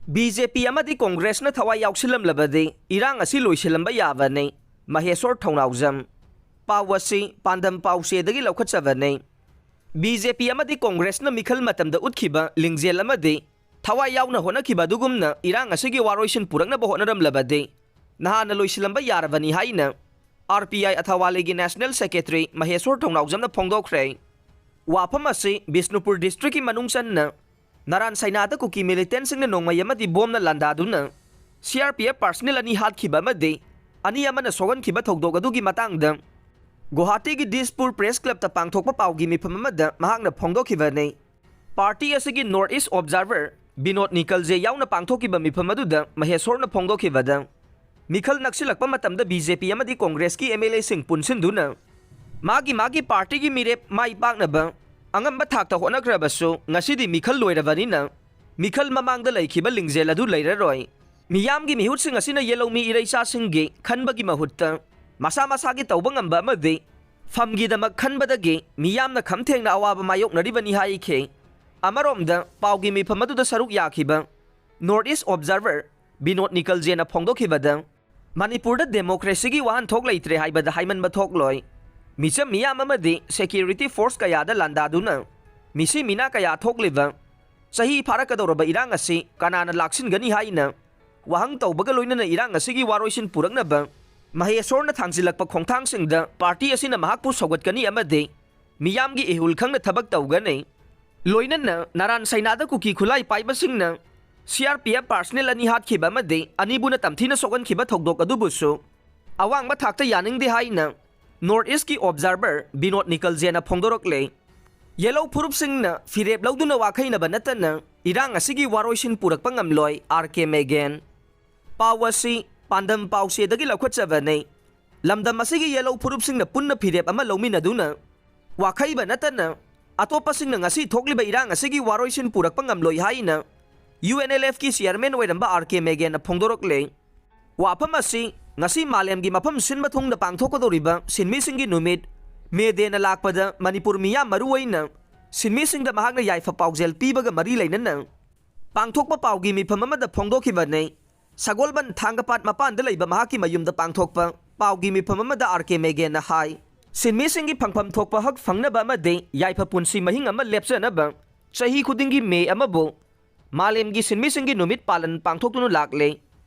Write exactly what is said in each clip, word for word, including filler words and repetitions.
B J ꯄꯤ ꯑꯃꯗꯤ ꯀꯣꯡꯒ꯭ꯔꯦꯁꯅ ꯊꯋꯥꯏ ꯌꯥꯎꯁꯤꯜꯂꯝꯂꯕꯗꯤ ꯏꯔꯥꯡ ꯑꯁꯤ ꯂꯣꯏꯁꯤꯜꯂꯝꯕ ꯌꯥꯕꯅꯤ꯫ ꯃꯍꯦꯁꯣꯔ ꯊꯧꯅꯥꯎꯖꯝ꯫ ꯄꯥꯎ ꯑꯁꯤ ꯄꯥꯟꯗꯝ ꯄꯥꯎꯆꯦꯗꯒꯤ ꯂꯧꯈꯠꯆꯕꯅꯤ꯫ ꯕꯤ ꯖꯦ ꯄꯤ ꯑꯃꯗꯤ ꯀꯣꯡꯒ꯭ꯔꯦꯁꯅ ꯃꯤꯈꯜ ꯃꯇꯝꯗ ꯎꯠꯈꯤꯕ ꯂꯤꯡꯖꯦꯜ ꯑꯃꯗꯤ ꯊꯋꯥꯏ ꯌꯥꯎꯅ ꯍꯣꯠꯅꯈꯤꯕ ꯑꯗꯨꯒꯨꯝꯅ ꯏꯔꯥꯡ ꯑꯁꯤꯒꯤ ꯋꯥꯔꯣꯏꯁꯤꯟ ꯄꯨꯔꯛꯅꯕ ꯍꯣꯠꯅꯔꯝꯂꯕꯗꯤ ꯅꯍꯥꯟꯅ ꯂꯣꯏꯁꯤꯜꯂꯝꯕ ꯌꯥꯔꯕꯅꯤ ꯍꯥꯏꯅ ꯑꯥꯔ ꯄꯤ ꯑꯥꯏ ꯑꯊꯋꯥꯂꯤꯒꯤ ꯅꯦꯁꯅꯦꯜ ꯁꯦꯀ꯭ꯔꯦꯇꯔꯤ ꯃꯍꯦꯁꯣꯔ ꯊꯧꯅꯥꯎꯖꯝꯅ ꯐꯣꯡꯗꯣꯛꯈ꯭ꯔꯦ꯫ ꯋꯥꯐꯝ ꯑꯁꯤ ꯕꯤꯁꯅꯨꯄꯨꯔ ꯗꯤꯁꯇ꯭ꯔꯤꯛꯀꯤ ꯃꯅꯨꯡ ꯆꯟꯅ ꯅꯔꯥꯟ ꯁꯥꯏꯅꯥꯗ ꯀꯨꯀꯤ ꯃꯤꯂꯤꯇꯦꯟꯁꯤꯡꯅ ꯅꯣꯡꯃꯩ ꯑꯃꯗꯤ ꯕꯣꯝꯅ ꯂꯥꯟꯗꯥꯗꯨꯅ C R P F personal ꯑꯅꯤ ꯍꯥꯠꯈꯤꯕ ꯑꯃꯗꯤ ꯑꯅꯤ ꯑꯃꯅ ꯁꯣꯛꯍꯟꯈꯤꯕ ꯊꯧꯗꯣꯛ ꯑꯗꯨꯒꯤ ꯃꯇꯥꯡꯗ ꯒꯨꯋꯥꯍꯥꯇꯤꯒꯤ ꯗꯤꯁꯄꯨꯔ ꯄ꯭ꯔꯦꯁ ꯀ꯭ꯂꯕꯇ ꯄꯥꯡꯊꯣꯛꯄ ꯄꯥꯎꯒꯤ ꯃꯤꯐꯝ ꯑꯃꯗ ꯃꯍꯥꯛꯅ ꯐꯣꯡꯗꯣꯛꯈꯤꯕꯅꯤ꯫ ꯄꯥꯔꯇꯤ ꯑꯁꯤꯒꯤ ꯅꯣꯔꯠ ꯏꯁ ꯑꯣꯕꯖꯥꯔꯚꯔ ꯕꯤꯅꯣꯗ ꯅꯤꯀꯜꯖꯦ ꯌꯥꯎꯅ ꯄꯥꯡꯊꯣꯛꯈꯤꯕ ꯃꯤꯐꯝ ꯑꯗꯨꯗ ꯃꯍꯦꯁꯣꯔꯅ ꯐꯣꯡꯗꯣꯛꯈꯤꯕꯗ, ꯃꯤꯈꯜ ꯅꯛꯁꯤꯜꯂꯛꯄ ꯃꯇꯝꯗ ꯕꯤ ꯖꯦ ꯄꯤ ꯑꯃꯗꯤ ꯀꯣꯡꯒ꯭ꯔꯦꯁꯀꯤ ꯑꯦꯝ ꯑꯦꯜ ꯑꯦꯁꯤꯡ ꯄꯨꯟꯁꯤꯟꯗꯨꯅ ꯃꯥꯒꯤ ꯃꯥꯒꯤ ꯄꯥꯔꯇꯤꯒꯤ ꯃꯤꯔꯦꯞ ꯃꯥꯏ ꯄꯥꯛꯅꯕ ꯑꯉꯝꯕ ꯊꯥꯛꯇ ꯍꯣꯠꯅꯈ꯭ꯔꯕꯁꯨ, ꯉꯁꯤꯗꯤ ꯃꯤꯈꯜ ꯂꯣꯏꯔꯕꯅꯤꯅ ꯃꯤꯈꯜ ꯃꯃꯥꯡꯗ ꯂꯩꯈꯤꯕ ꯂꯤꯡꯖꯦꯜ ꯑꯗꯨ ꯂꯩꯔꯔꯣꯏ꯫ ꯃꯤꯌꯥꯝꯒꯤ ꯃꯤꯍꯨꯠꯁꯤꯡ ꯑꯁꯤꯅ ꯌꯦꯜꯍꯧꯃꯤ ꯏꯔꯩꯆꯥꯁꯤꯡꯒꯤ ꯈꯟꯕꯒꯤ ꯃꯍꯨꯠꯇ ꯃꯁꯥ ꯃꯁꯥꯒꯤ ꯇꯧꯕ ꯉꯝꯕ ꯑꯃꯗꯤ ꯐꯝꯒꯤꯗꯃꯛ ꯈꯟꯕꯗꯒꯤ ꯃꯤꯌꯥꯝꯅ ꯈꯝ ꯊꯦꯡꯅ ꯑꯋꯥꯕ ꯃꯥꯌꯣꯛꯅꯔꯤꯕꯅꯤ ꯍꯥꯏꯈꯤ꯫ ꯑꯃꯔꯣꯝꯗ ꯄꯥꯎꯒꯤ ꯃꯤꯐꯝ ꯑꯗꯨꯗ ꯁꯔꯨꯛ ꯌꯥꯈꯤꯕ ꯅꯣꯔꯠ ꯏꯁ ꯑꯣꯕꯖꯥꯔꯚꯔ ꯕꯤꯅꯣꯗ ꯅꯤꯀꯜꯖꯦꯅ ꯐꯣꯡꯗꯣꯛꯈꯤꯕꯗ, ꯃꯅꯤꯄꯨꯔꯗ ꯗꯦꯃꯣꯀ꯭ꯔꯦꯁꯤꯒꯤ ꯋꯥꯍꯟꯊꯣꯛ ꯂꯩꯇ꯭ꯔꯦ ꯍꯥꯏꯕꯗ ꯍꯥꯏꯃꯟꯕ ꯊꯣꯛꯂꯣꯏ꯫ ꯃꯤꯆꯝ ꯃꯤꯌꯥꯝ ꯑꯃꯗꯤ ꯁꯦꯀ꯭ꯌꯨꯔꯤꯇꯤ ꯐꯣꯔꯁ ꯀꯌꯥꯗ ꯂꯥꯟꯗꯥꯗꯨꯅ ꯃꯤꯁꯤ ꯃꯤꯅꯥ ꯀꯌꯥ ꯊꯣꯛꯂꯤꯕ ꯆꯍꯤ ꯐꯥꯔꯛꯀꯗꯧꯔꯕ ꯏꯔꯥꯡ ꯑꯁꯤ ꯀꯅꯥꯅ ꯂꯥꯛꯁꯤꯟꯒꯅꯤ ꯍꯥꯏꯅ ꯋꯥꯍꯪ ꯇꯧꯕꯒ ꯂꯣꯏꯅꯅ ꯏꯔꯥꯡ ꯑꯁꯤꯒꯤ ꯋꯥꯔꯣꯏꯁꯤꯟ ꯄꯨꯔꯛꯅꯕ ꯃꯍꯦꯁꯣꯔꯅ ꯊꯥꯡꯖꯤꯜꯂꯛꯄ ꯈꯣꯡꯊꯥꯡꯁꯤꯡꯗ ꯄꯥꯔꯇꯤ ꯑꯁꯤꯅ ꯃꯍꯥꯛꯄꯨ ꯁꯧꯒꯠꯀꯅꯤ ꯑꯃꯗꯤ ꯃꯤꯌꯥꯝꯒꯤ ꯏꯍꯨꯜ ꯈꯪꯅ ꯊꯕꯛ ꯇꯧꯒꯅꯤ꯫ ꯂꯣꯏꯅꯅ ꯅꯔꯥꯟ ꯁꯩꯅꯥꯗ ꯀꯨꯀꯤ ꯈꯨꯠꯂꯥꯏ ꯄꯥꯏꯕꯁꯤꯡꯅ C R P F personal ꯑꯅꯤ ꯍꯥꯠꯈꯤꯕ ꯑꯃꯗꯤ ꯑꯅꯤꯕꯨꯅ ꯇꯝꯊꯤꯅ ꯁꯣꯛꯍꯟꯈꯤꯕ ꯊꯧꯗꯣꯛ ꯑꯗꯨꯕꯨꯁꯨ ꯑꯋꯥꯡꯕ ꯊꯥꯛꯇ ꯌꯥꯅꯤꯡꯗꯦ ꯍꯥꯏꯅ ꯅꯣꯔꯠ ꯏꯁꯀꯤ ꯑꯣꯕꯖꯥꯔꯚꯔ ꯕꯤꯅꯣꯗ ꯅꯤꯀꯜꯖꯦꯅ ꯐꯣꯡꯗꯣꯔꯛꯂꯦ꯫ ꯌꯦꯜꯍꯧ ꯐꯨꯔꯨꯞꯁꯤꯡꯅ ꯐꯤꯔꯦꯞ ꯂꯧꯗꯨꯅ ꯋꯥꯈꯩꯅꯕ ꯅꯠꯇꯅ ꯏꯔꯥꯡ ꯑꯁꯤꯒꯤ ꯋꯥꯔꯣꯏꯁꯤꯟ ꯄꯨꯔꯛꯄ ꯉꯝꯂꯣꯏ, ꯑꯥꯔ ꯀꯦ ꯃꯦꯒꯦꯟ꯫ ꯄꯥꯎ ꯑꯁꯤ ꯄꯥꯟꯗꯝ ꯄꯥꯎꯆꯦꯗꯒꯤ ꯂꯧꯈꯠꯆꯕꯅꯤ꯫ ꯂꯝꯗꯝ ꯑꯁꯤꯒꯤ ꯌꯦꯜꯍꯧ ꯐꯨꯔꯨꯞꯁꯤꯡꯅ ꯄꯨꯟꯅ ꯐꯤꯔꯦꯞ ꯑꯃ ꯂꯧꯃꯤꯟꯅꯗꯨꯅ ꯋꯥꯈꯩꯕ ꯅꯠꯇꯅ ꯑꯇꯣꯞꯄꯁꯤꯡꯅ ꯉꯁꯤ ꯊꯣꯛꯂꯤꯕ ꯏꯔꯥꯡ ꯑꯁꯤꯒꯤ ꯋꯥꯔꯣꯏꯁꯤꯟ ꯄꯨꯔꯛꯄ ꯉꯝꯂꯣꯏ ꯍꯥꯏꯅ ꯌꯨ ꯑꯦꯟ ꯑꯦꯜ ꯑꯦꯐꯀꯤ ꯆꯤꯌꯔꯃꯦꯟ ꯑꯣꯏꯔꯝꯕ ꯑꯥꯔ ꯀꯦ ꯃꯦꯒꯦꯟꯅ ꯐꯣꯡꯗꯣꯔꯛꯂꯦ꯫ ꯋꯥꯐꯝ ꯑꯁꯤ ꯉꯁꯤ ꯃꯥꯂꯦꯝꯒꯤ ꯃꯐꯝ ꯁꯤꯟꯕ ꯊꯨꯡꯅ ꯄꯥꯡꯊꯣꯛꯀꯗꯧꯔꯤꯕ ꯁꯤꯟꯃꯤꯁꯤꯡꯒꯤ ꯅꯨꯃꯤꯠ ꯃꯦ ꯗꯦꯅ ꯂꯥꯛꯄꯗ ꯃꯅꯤꯄꯨꯔ ꯃꯤꯌꯥꯝ ꯃꯔꯨꯑꯣꯏꯅ ꯁꯤꯟꯃꯤꯁꯤꯡꯗ ꯃꯍꯥꯛꯅ ꯌꯥꯏꯐ ꯄꯥꯎꯖꯦꯜ ꯄꯤꯕꯒ ꯃꯔꯤ ꯂꯩꯅꯅ ꯄꯥꯡꯊꯣꯛꯄ ꯄꯥꯎꯒꯤ ꯃꯤꯐꯝ ꯑꯃꯗ ꯐꯣꯡꯗꯣꯛꯈꯤꯕꯅꯤ꯫ ꯁꯒꯣꯜꯕꯟ ꯊꯥꯡꯒꯄꯥꯠ ꯃꯄꯥꯟꯗ ꯂꯩꯕ ꯃꯍꯥꯛꯀꯤ ꯃꯌꯨꯝꯗ ꯄꯥꯡꯊꯣꯛꯄ ꯄꯥꯎꯒꯤ ꯃꯤꯐꯝ ꯑꯃꯗ ꯑꯥꯔ ꯀꯦ ꯃꯦꯒꯦꯅ ꯍꯥꯏ, ꯁꯤꯟꯃꯤꯁꯤꯡꯒꯤ ꯐꯪꯐꯝ ꯊꯣꯛꯄ ꯍꯛ ꯐꯪꯅꯕ ꯑꯃꯗꯤ ꯌꯥꯏꯐ ꯄꯨꯟꯁꯤ ꯃꯍꯤꯡ ꯑꯃ ꯂꯦꯞꯆꯅꯕ ꯆꯍꯤ ꯈꯨꯗꯤꯡꯒꯤ ꯃꯦ ꯑꯃꯕꯨ ꯃꯥꯂꯦꯝꯒꯤ ꯁꯤꯟꯃꯤꯁꯤꯡꯒꯤ ꯅꯨꯃꯤꯠ ꯄꯥꯂꯟ ꯄꯥꯡꯊꯣꯛꯇꯨꯅ ꯂꯥꯛꯂꯦ꯫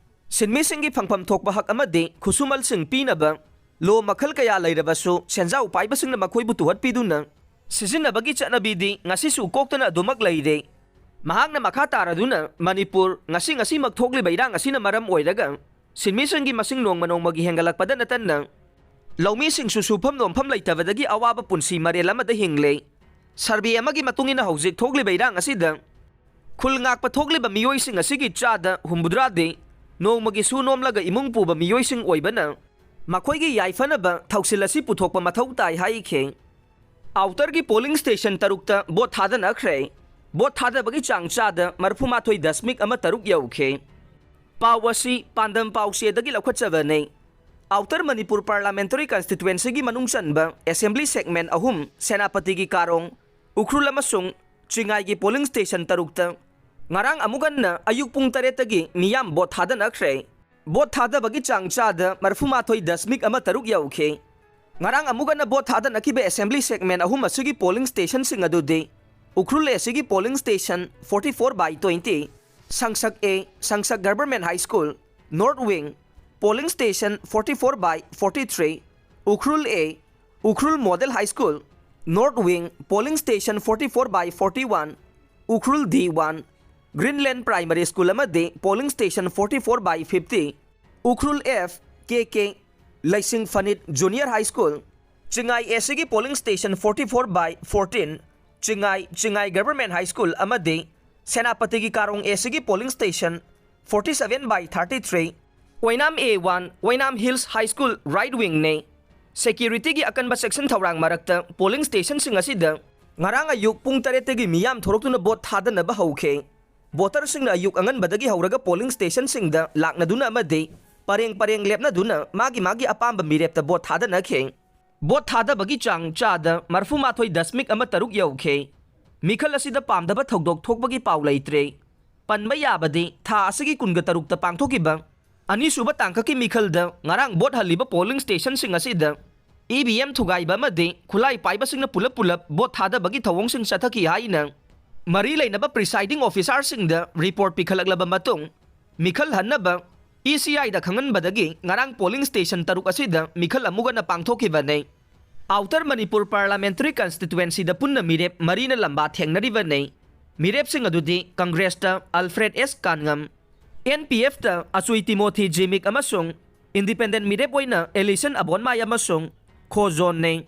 ꯁꯤꯟꯃꯤꯁꯤꯡꯒꯤ ꯐꯪꯐꯝ ꯊꯣꯛꯄ ꯍꯛ ꯑꯃꯗꯤ ꯈꯨꯠꯁꯨꯃꯜꯁꯤꯡ ꯄꯤꯅꯕ ꯂꯣ ꯃꯈꯜ ꯀꯌꯥ ꯂꯩꯔꯕꯁꯨ, ꯁꯦꯟꯖꯥꯎ ꯄꯥꯏꯕꯁꯤꯡꯅ ꯃꯈꯣꯏꯕꯨ ꯇꯨꯍꯠꯄꯤꯗꯨꯅ ꯁꯤꯖꯤꯟꯅꯕꯒꯤ ꯆꯠꯅꯕꯤꯗꯤ ꯉꯁꯤꯁꯨ ꯀꯣꯛꯇꯅ ꯑꯗꯨꯃꯛ ꯂꯩꯔꯦ꯫ ꯃꯍꯥꯛꯅ ꯃꯈꯥ ꯇꯥꯔꯗꯨꯅ, ꯃꯅꯤꯄꯨꯔ ꯉꯁꯤ ꯉꯁꯤꯃꯛ ꯊꯣꯛꯂꯤꯕ ꯏꯔꯥꯡ ꯑꯁꯤꯅ ꯃꯔꯝ ꯑꯣꯏꯔꯒ ꯁꯤꯟꯃꯤꯁꯤꯡꯒꯤ ꯃꯁꯤꯡ ꯅꯣꯡꯃ ꯅꯣꯡꯃꯒꯤ ꯍꯦꯟꯒꯠꯂꯛꯄꯗ ꯅꯠꯇꯅ, ꯂꯧꯃꯤꯁꯤꯡꯁꯨ ꯁꯨꯐꯝ ꯅꯣꯝꯐꯝ ꯂꯩꯇꯕꯗꯒꯤ ꯑꯋꯥꯕ ꯄꯨꯟꯁꯤ ꯃꯔꯦꯜ ꯑꯃꯗ ꯍꯤꯡꯂꯦ꯫ ꯁꯔꯚꯦ ꯑꯃꯒꯤ ꯃꯇꯨꯡ ꯏꯟꯅ, ꯍꯧꯖꯤꯛ ꯊꯣꯛꯂꯤꯕ ꯏꯔꯥꯡ ꯑꯁꯤꯗ ꯈꯨꯜ ꯉꯥꯛꯄ ꯊꯣꯛꯂꯤꯕ ꯃꯤꯑꯣꯏꯁꯤꯡ ꯑꯁꯤꯒꯤ ꯆꯥꯗ ꯍꯨꯝꯐꯨꯇꯔꯥꯗꯤ ꯅꯣꯡꯃꯒꯤ ꯁꯨ ꯅꯣꯝꯂꯒ ꯏꯃꯨꯡ ꯄꯨꯕ ꯃꯤꯑꯣꯏꯁꯤꯡ ꯑꯣꯏꯕꯅ, ꯃꯈꯣꯏꯒꯤ ꯌꯥꯏꯐꯅꯕ ꯊꯧꯁꯤꯜ ꯑꯁꯤ ꯄꯨꯊꯣꯛꯄ ꯃꯊꯧ ꯇꯥꯏ ꯍꯥꯏꯈꯤ꯫ ꯑꯥꯎꯇꯔꯒꯤ ꯄꯣꯂꯤꯡ ꯁ꯭ꯇꯦꯁꯟ ꯇꯔꯨꯛꯇ ꯚꯣꯠ ꯊꯥꯗꯅꯈ꯭ꯔꯦ꯫ ꯚꯣꯠ ꯊꯥꯗꯕꯒꯤ ꯆꯥꯡ ꯆꯥꯗ ꯃꯔꯤꯐꯨ ꯃꯥꯊꯣꯏ ꯗꯁꯃꯤꯛ ꯑꯃ ꯇꯔꯨꯛ ꯌꯧꯈꯤ꯫ ꯄꯥꯎ ꯑꯁꯤ ꯄꯥꯟꯗꯝ ꯄꯥꯎꯆꯦꯗꯒꯤ ꯂꯧꯈꯠꯆꯕꯅꯤ꯫ ꯑꯥꯎꯇꯔ ꯃꯅꯤꯄꯨꯔ ꯄꯥꯔꯂꯥꯃꯦꯟꯇꯔꯤ ꯀꯟꯁꯇꯤꯇ꯭ꯋꯦꯟꯁꯤꯒꯤ ꯃꯅꯨꯡ ꯆꯟꯕ ꯑꯦꯁꯦꯝꯕ꯭ꯂꯤ ꯁꯦꯒꯃꯦꯟ ꯑꯍꯨꯝ, ꯁꯦꯅꯥꯄꯇꯤꯒꯤ ꯀꯥꯔꯣꯡ, ꯎꯈ꯭ꯔꯨꯜ ꯑꯃꯁꯨꯡ ꯆꯤꯡꯉꯥꯏꯒꯤ ꯄꯣꯂꯤꯡ ꯁ꯭ꯇꯦꯁꯟ ꯇꯔꯨꯛꯇ ꯉꯔꯥꯡ ꯑꯃꯨꯛ ꯍꯟꯅ ꯑꯌꯨꯛ ꯄꯨꯡ ꯇꯔꯦꯠꯇꯒꯤ ꯃꯤꯌꯥꯝ ꯚꯣꯠ ꯊꯥꯗꯅꯈ꯭ꯔꯦ꯫ ꯚꯣꯠ ꯊꯥꯗꯕꯒꯤ ꯆꯥꯡ ꯆꯥꯗ ꯃꯔꯤꯐꯨ ꯃꯥꯊꯣꯏ ꯗꯁꯃꯤꯛ ꯑꯃ ꯇꯔꯨꯛ ꯌꯧꯈꯤ꯫ ꯉꯔꯥꯡ ꯑꯃꯨꯛ ꯍꯟꯅ ꯚꯣꯠ ꯊꯥꯗꯅꯈꯤꯕ ꯑꯦꯁꯦꯝꯕ꯭ꯂꯤ ꯁꯦꯒꯃꯦꯟ ꯑꯍꯨꯝ ꯑꯁꯤꯒꯤ ꯄꯣꯂꯤꯡ ꯁ꯭ꯇꯦꯁꯟꯁꯤꯡ ꯑꯗꯨꯗꯤ ꯎꯈ꯭ꯔꯨꯜ ꯑꯦꯁꯤꯒꯤ polling station forty four by twenty, ꯁꯪꯁꯛ ꯑꯦ, ꯁꯪꯁꯛ government high school, north wing, polling station forty four by forty three, Ukhrul A, Ukhrul model high school, north wing, polling station forty four by forty one, Ukhrul D one, Greenland primary school ꯑꯃꯗꯤ polling station forty four by fifty, Ukhrul F K K, ꯂꯩꯁꯤꯡ ꯐꯅꯤꯠ junior high school, Chingai ꯑꯦꯁꯤꯒꯤ polling station forty four by fourteen, Chingai, Chingai government high school ꯑꯃꯗꯤ ꯁꯦꯅꯥꯄꯇꯤꯒꯤ ꯀꯥꯔꯣꯡ ꯑꯦꯁꯤꯒꯤ polling station forty seven by thirty three, Oinam A one, Oinam hills high school right ꯋꯤꯡꯅꯤ꯫ ꯁꯦꯀ꯭ꯌꯨꯔꯤꯇꯤꯒꯤ ꯑꯀꯟꯕ ꯆꯦꯛꯁꯤꯟ ꯊꯧꯔꯥꯡ ꯃꯔꯛꯇ ꯄꯣꯂꯤꯡ ꯁ꯭ꯇꯦꯁꯟꯁꯤꯡ ꯑꯁꯤꯗ ꯉꯔꯥꯡ ꯑꯌꯨꯛ ꯄꯨꯡ ꯇꯔꯦꯠꯇꯒꯤ ꯃꯤꯌꯥꯝ ꯊꯣꯔꯛꯇꯨꯅ ꯚꯣꯠ ꯊꯥꯗꯅꯕ ꯍꯧꯈꯤ꯫ ꯚꯣꯇꯔꯁꯤꯡꯅ ꯑꯌꯨꯛ ꯑꯉꯟꯕꯗꯒꯤ ꯍꯧꯔꯒ ꯄꯣꯂꯤꯡ ꯁ꯭ꯇꯦꯁꯟꯁꯤꯡꯗ ꯂꯥꯛꯅꯗꯨꯅ ꯑꯃꯗꯤ ꯄꯔꯦꯡ ꯄꯔꯦꯡ ꯂꯦꯞꯅꯗꯨꯅ ꯃꯥꯒꯤ ꯃꯥꯒꯤ ꯑꯄꯥꯝꯕ ꯃꯤꯔꯦꯞꯇ ꯚꯣꯠ ꯊꯥꯗꯅꯈꯤ꯫ ꯚꯣꯠ ꯊꯥꯗꯕꯒꯤ ꯆꯥꯡ ꯆꯥꯗ ꯃꯔꯤꯐꯨ ꯃꯥꯊꯣꯏ ꯗꯁꯃꯤꯛ ꯑꯃ ꯇꯔꯨꯛ ꯌꯧꯈꯤ꯫ ꯃꯤꯈꯜ ꯑꯁꯤꯗ ꯄꯥꯝꯗꯕ ꯊꯧꯗꯣꯛ ꯊꯣꯛꯄꯒꯤ ꯄꯥꯎ ꯂꯩꯇ꯭ꯔꯦ꯫ ꯄꯟꯕ ꯌꯥꯕꯗꯤ ꯊꯥ ꯑꯁꯤꯒꯤ ꯀꯨꯟꯒ ꯇꯔꯨꯛꯇ ꯄꯥꯡꯊꯣꯛꯈꯤꯕ ꯑꯅꯤꯁꯨꯕ ꯇꯥꯡꯀꯛꯀꯤ ꯃꯤꯈꯜꯗ ꯉꯔꯥꯡ ꯚꯣꯠ ꯍꯜꯂꯤꯕ ꯄꯣꯂꯤꯡ ꯁ꯭ꯇꯦꯁꯟꯁꯤꯡ ꯑꯁꯤꯗ ꯏ ꯚꯤ ꯑꯦꯝ ꯊꯨꯒꯥꯏꯕ ꯑꯃꯗꯤ ꯈꯨꯠꯂꯥꯏ ꯄꯥꯏꯕꯁꯤꯡꯅ ꯄꯨꯂꯞ ꯄꯨꯂꯞ ꯚꯣꯠ ꯊꯥꯗꯕꯒꯤ ꯊꯧꯑꯣꯡꯁꯤꯡ ꯆꯠꯊꯈꯤ ꯍꯥꯏꯅ ꯃꯔꯤ ꯂꯩꯅꯕ ꯄ꯭ꯔꯤꯁꯥꯏꯗꯤꯡ ꯑꯣꯐꯤꯁꯥꯔꯁꯤꯡꯗ ꯔꯤꯄꯣꯔꯠ ꯄꯤꯈꯠꯂꯛꯂꯕ ꯃꯇꯨꯡ, ꯃꯤꯈꯜ ꯍꯟꯅꯕ ꯏ ꯁꯤ ꯑꯥꯏꯗ ꯈꯪꯍꯟꯕꯗꯒꯤ ꯉꯔꯥꯡ ꯄꯣꯂꯤꯡ ꯁ꯭ꯇꯦꯁꯟ ꯇꯔꯨꯛ ꯑꯁꯤꯗ ꯃꯤꯈꯜ ꯑꯃꯨꯛ ꯍꯟꯅ ꯄꯥꯡꯊꯣꯛꯈꯤꯕꯅꯤ꯫ ꯑꯥꯎꯇꯔ ꯃꯅꯤꯄꯨꯔ ꯄꯥꯔꯂꯥꯃꯦꯟꯇꯔꯤ ꯀꯟꯁꯇꯤꯇꯨꯋꯦꯟꯁꯤꯗ ꯄꯨꯟꯅ ꯃꯤꯔꯦꯞ ꯃꯔꯤꯅ ꯂꯝꯕꯥ ꯊꯦꯡꯅꯔꯤꯕꯅꯤ꯫ ꯃꯤꯔꯦꯞꯁꯤꯡ ꯑꯗꯨꯗꯤ ꯀꯪꯒ꯭ꯔꯦꯁꯇ ꯑꯜꯐ꯭ꯔꯦꯗ ꯑꯦꯁ ꯀꯥꯟꯉꯝ, ꯑꯦꯟ ꯄꯤ ꯑꯦꯐꯇ ꯑꯆꯨꯏ ꯇꯤꯃꯣꯊꯤ ꯖꯤꯃꯤꯛ ꯑꯃꯁꯨꯡ ꯏꯟꯗꯤꯄꯦꯟꯗꯦꯟ ꯃꯤꯔꯦꯞ ꯑꯣꯏꯅ ꯑꯦꯂꯤꯁꯟ ꯑꯕꯣꯟꯃꯥꯏ ꯑꯃꯁꯨꯡ ꯈꯣ ꯖꯣꯟꯅꯤ꯫